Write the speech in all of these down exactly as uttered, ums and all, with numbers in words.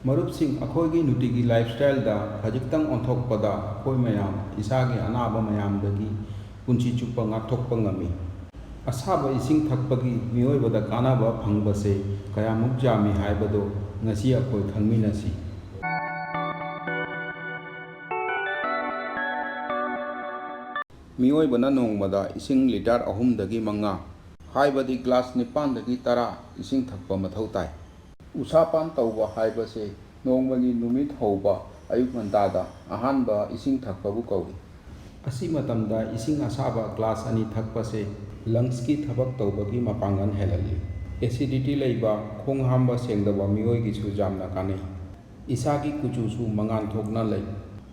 ꯃꯔꯨꯞꯁꯤꯡ, ꯑꯩꯈꯣꯏꯒꯤ ꯅꯨꯡꯇꯤꯒꯤ ꯂꯥꯏꯐꯁ꯭ꯇꯥꯏꯜꯗ ꯈꯖꯤꯛꯇꯪ ꯑꯣꯟꯊꯣꯛꯄꯗ ꯑꯩꯈꯣꯏ ꯃꯌꯥꯝ ꯏꯁꯥꯒꯤ ꯑꯅꯥꯕ ꯃꯌꯥꯝꯗꯒꯤ ꯄꯨꯟꯁꯤ ꯆꯨꯞꯄ ꯉꯥꯛꯊꯣꯛꯄ ꯉꯝꯃꯤ꯫ ꯑꯁꯥꯕ ꯏꯁꯤꯡ ꯊꯛꯄꯒꯤ ꯃꯤꯑꯣꯏꯕꯗ ꯀꯥꯟꯅꯕ ꯐꯪꯕꯁꯦ ꯀꯌꯥꯃꯨꯛ ꯌꯥꯝꯃꯤ ꯍꯥꯏꯕꯗꯨ ꯉꯁꯤ ꯑꯩꯈꯣꯏ ꯈꯪꯃꯤꯟꯅꯁꯤ꯫ ꯃꯤꯑꯣꯏꯕꯅ ꯅꯣꯡꯃꯗ ꯏꯁꯤꯡ ꯂꯤꯇꯔ ꯑꯍꯨꯝꯗꯒꯤ ꯃꯉꯥ, ꯍꯥꯏꯕꯗꯤ ꯒ꯭ꯂꯥꯁ ꯅꯤꯄꯥꯟꯗꯒꯤ ꯇꯔꯥ ꯏꯁꯤꯡ ꯊꯛꯄ ꯃꯊꯧ ꯇꯥꯏ꯫ ꯎꯁꯥꯄꯥꯟ ꯇꯧꯕ ꯍꯥꯏꯕꯁꯤ ꯅꯣꯡꯃꯒꯤ ꯅꯨꯃꯤꯠ ꯍꯧꯕ ꯑꯌꯨꯛ ꯉꯟꯇꯥꯗ ꯑꯍꯥꯟꯕ ꯏꯁꯤꯡ ꯊꯛꯄꯕꯨ ꯀꯧꯏ꯫ ꯑꯁꯤ ꯃꯇꯝꯗ ꯏꯁꯤꯡ ꯑꯁꯥꯕ ꯒ꯭ꯂꯥꯁ ꯑꯅꯤ ꯊꯛꯄꯁꯦ ꯂꯪꯁꯀꯤ ꯊꯕꯛ ꯇꯧꯕꯒꯤ ꯃꯄꯥꯡꯒꯜ ꯍꯦꯜꯍꯜꯂꯤ꯫ ꯑꯦꯁꯤꯗꯤꯇꯤ ꯂꯩꯕ, ꯈꯣꯡ ꯍꯥꯝꯕ ꯁꯦꯡꯗꯕ ꯃꯤꯑꯣꯏꯒꯤꯁꯨ ꯌꯥꯝꯅ ꯀꯥꯟꯅꯩ꯫ ꯏꯁꯥꯒꯤ ꯀꯨꯆꯨꯁꯨ ꯃꯉꯥꯟ ꯊꯣꯛꯅ ꯂꯩ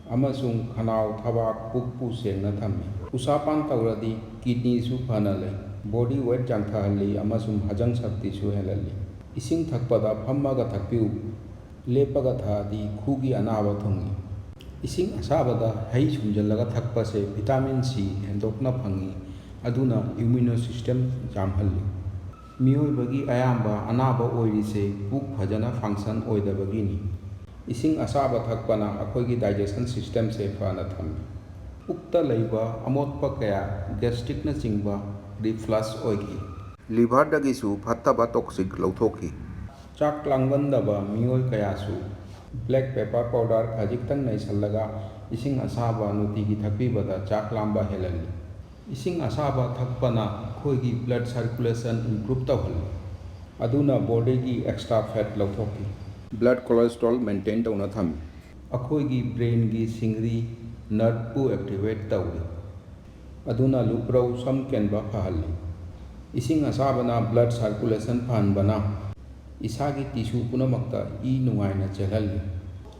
ꯑꯃꯁꯨꯡ ꯈꯅꯥꯎ, ꯊꯕꯥꯛ, ꯄꯨꯛꯄꯨ ꯁꯦꯡꯅ ꯊꯝꯃꯤ꯫ ꯎꯁꯥꯄꯥꯟ ꯇꯧꯔꯗꯤ ꯀꯤꯗꯅꯤꯁꯨ ꯐꯅ ꯂꯩ, ꯕꯣꯗꯤ ꯋꯦꯠ ꯌꯥꯡꯊꯍꯜꯂꯤ ꯑꯃꯁꯨꯡ ꯍꯖꯝ ꯁꯛꯇꯤꯁꯨ ꯍꯦꯜꯍꯜꯂꯤ꯫ ꯏꯁꯤꯡ ꯊꯛꯄꯗ ꯐꯝꯃꯒ ꯊꯛꯄꯤꯌꯨ, ꯂꯦꯞꯄꯒ ꯊꯛꯑꯗꯤ ꯈꯨꯒꯤ ꯑꯅꯥꯕ ꯊꯨꯡꯏ꯫ ꯏꯁꯤꯡ ꯑꯁꯥꯕꯗ ꯍꯩ ꯁꯨꯝꯖꯤꯜꯂꯒ ꯊꯛꯄꯁꯦ ꯚꯤꯇꯥꯃꯤꯟ ꯁꯤ ꯍꯦꯟꯗꯣꯛꯅ ꯐꯪꯏ, ꯑꯗꯨꯅ ꯏꯝꯃ꯭ꯌꯨꯅꯣ ꯁꯤꯁꯇꯦꯝ ꯌꯥꯝꯍꯜꯂꯤ꯫ ꯃꯤꯑꯣꯏꯕꯒꯤ ꯑꯌꯥꯝꯕ ꯑꯅꯥꯕ ꯑꯣꯏꯔꯤꯁꯦ ꯄꯨꯛ ꯐꯖꯅ ꯐꯪꯁꯟ ꯑꯣꯏꯗꯕꯒꯤꯅꯤ꯫ ꯏꯁꯤꯡ ꯑꯁꯥꯕ ꯊꯛꯄꯅ ꯑꯩꯈꯣꯏꯒꯤ ꯗꯥꯏꯖꯦꯁꯟ ꯁꯤꯁꯇꯦꯝꯁꯦ ꯐꯅ ꯊꯝꯃꯤ꯫ ꯄꯨꯛꯇ ꯂꯩꯕ ꯑꯃꯣꯠꯄ ꯀꯌꯥ, ꯒꯦꯁꯇ꯭ꯔꯤꯛꯅꯆꯤꯡꯕ, ꯔꯤꯐ꯭ꯂꯁ ꯑꯣꯏꯈꯤ꯫ ꯂꯤꯚꯔꯗꯒꯤꯁꯨ ꯐꯠꯇꯕ ꯇꯣꯛꯁꯤꯛ ꯂꯧꯊꯣꯛꯈꯤ꯫ ꯆꯥꯛ ꯂꯥꯝꯒꯟꯗꯕ ꯃꯤꯑꯣꯏ ꯀꯌꯥꯁꯨ ꯕ꯭ꯂꯦꯛ ꯄꯦꯄꯔ ꯄꯥꯎꯗꯔ ꯈꯖꯤꯛꯇꯪ ꯅꯩꯁꯜꯂꯒ ꯏꯁꯤꯡ ꯑꯁꯥꯕ ꯅꯨꯡꯇꯤꯒꯤ ꯊꯛꯄꯤꯕꯗ ꯆꯥꯛ ꯂꯥꯝꯕ ꯍꯦꯜꯍꯜꯂꯤ꯫ ꯏꯁꯤꯡ ꯑꯁꯥꯕ ꯊꯛꯄꯅ ꯑꯩꯈꯣꯏꯒꯤ ꯕ꯭ꯂꯗ ꯁꯔꯀꯨꯂꯦꯁꯟ ꯏꯝꯄ꯭ꯔꯨꯞ ꯇꯧꯍꯜꯂꯤ, ꯑꯗꯨꯅ ꯕꯣꯗꯤꯒꯤ ꯑꯦꯛꯁꯇ꯭ꯔꯥ ꯐꯦꯠ ꯂꯧꯊꯣꯛꯈꯤ꯫ ꯕ꯭ꯂꯗ ꯀꯣꯂꯦꯁꯇ꯭ꯔꯣꯜ ꯃꯦꯟꯇꯦꯟ ꯇꯧꯅ ꯊꯝꯃꯤ꯫ ꯑꯩꯈꯣꯏꯒꯤ ꯕ꯭ꯔꯦꯟꯒꯤ ꯁꯤꯡꯂꯤ ꯅꯔꯚꯄꯨ ꯑꯦꯛꯇꯤꯚꯦꯠ ꯇꯧꯏ, ꯑꯗꯨꯅ ꯂꯨꯀ꯭ꯔꯧ, ꯁꯝ ꯀꯦꯟꯕ ꯐꯍꯜꯂꯤ꯫ ꯏꯁꯤꯡ ꯑꯁꯥꯕꯅ ꯕ꯭ꯂꯗ ꯁꯔꯀꯨꯂꯦꯁꯟ ꯐꯍꯟꯕꯅ ꯏꯁꯥꯒꯤ ꯇꯤꯁꯨ ꯄꯨꯝꯅꯃꯛꯇ ꯏ ꯅꯨꯡꯉꯥꯏꯅ ꯆꯦꯜꯍꯜꯂꯤ꯫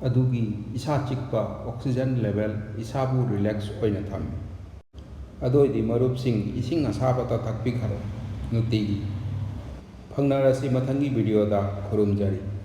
ꯑꯗꯨꯒꯤ ꯏꯁꯥ ꯆꯤꯛꯄ, ꯑꯣꯛꯁꯤꯖꯟ ꯂꯦꯚꯦꯜ, ꯏꯁꯥꯕꯨ ꯔꯤꯂꯦꯛꯁ ꯑꯣꯏꯅ ꯊꯝꯃꯤ꯫ ꯑꯗꯨ ꯑꯣꯏꯗꯤ ꯃꯔꯨꯞꯁꯤꯡ, ꯏꯁꯤꯡ ꯑꯁꯥꯕꯇ ꯊꯛꯄꯤꯈꯔꯣ ꯅꯨꯡꯇꯤꯒꯤ꯫ ꯐꯪꯅꯔꯁꯤ ꯃꯊꯪꯒꯤ ꯚꯤꯗꯤꯑꯣꯗ꯫ ꯈꯨꯔꯨꯝꯖꯔꯤ꯫